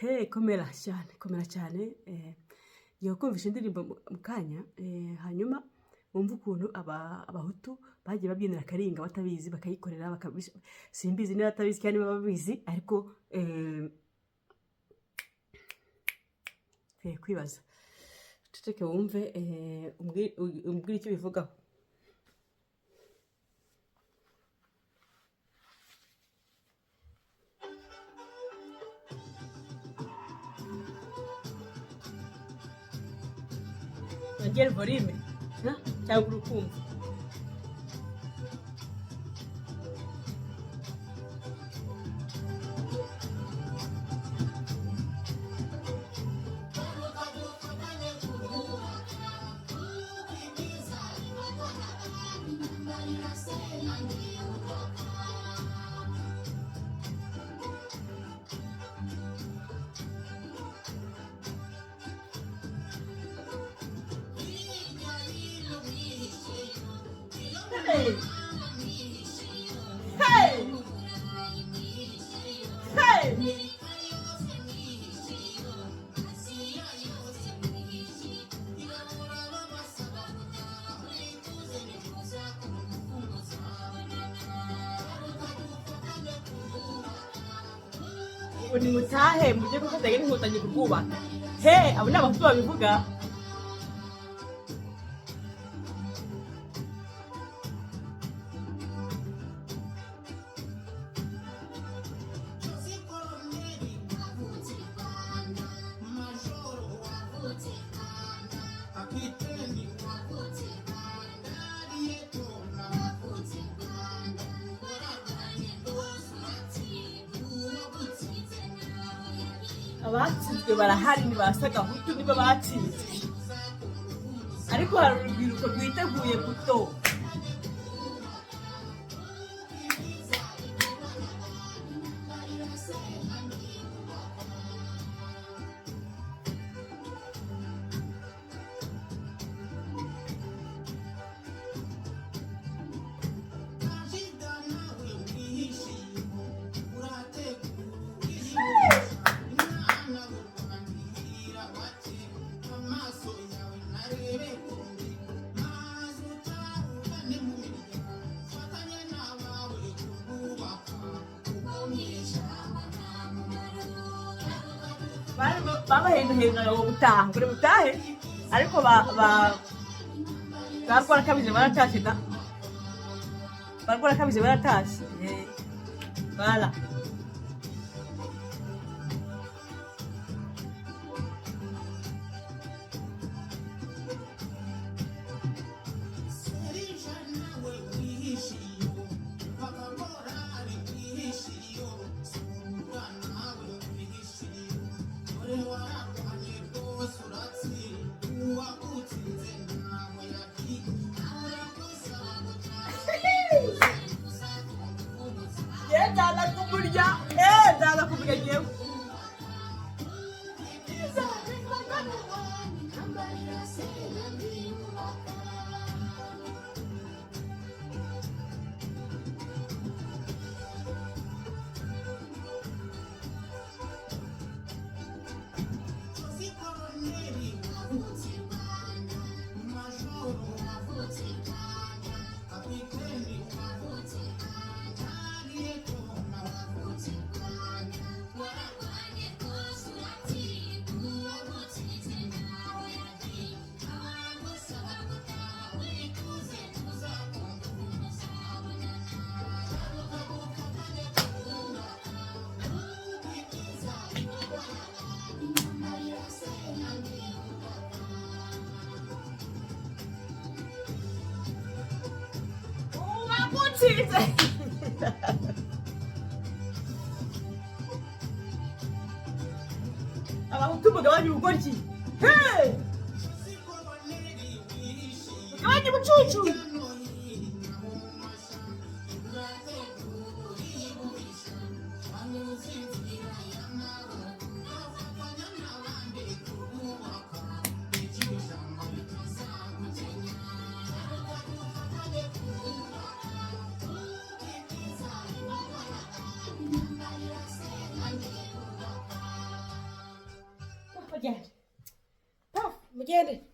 He, komera cyane, komera cyane. Ngiye kumvisha indirimbo mu kanya, hanyuma wumve ukuntu abahutu bagiye babyinira Karinga batabizi, bakayikorera. Simbizi niba batabizi cyangwa niba babizi, ariko kwibaza. Uceceke wumve, umbwire icyo bivugaho. Wongere volume cyangwa urukumva. Hey! Hey! Hey! Ubu nimutahe mujye gufatanya n'Inkotanyi kurwubaka. He, abo ni abahutu babivuga. Abatsinzwe barahari, ntibasa gahutu nibo batsinzwe, ariko hari urubyiruko rwiteguye guto. Babahendahendaga ngo gutaha, ngo mutahe, ariko ba Rwarakabije baratashye da, ba Rwarakabije baratashye. Voilà. Njyewe ndaza kumurya, ndaza kumurya njyewe. Uwagutsinze. Abahutu, mugabanye ubugoryi. Hey! Mugabanye ubucucu. Mugende, paf, mugende.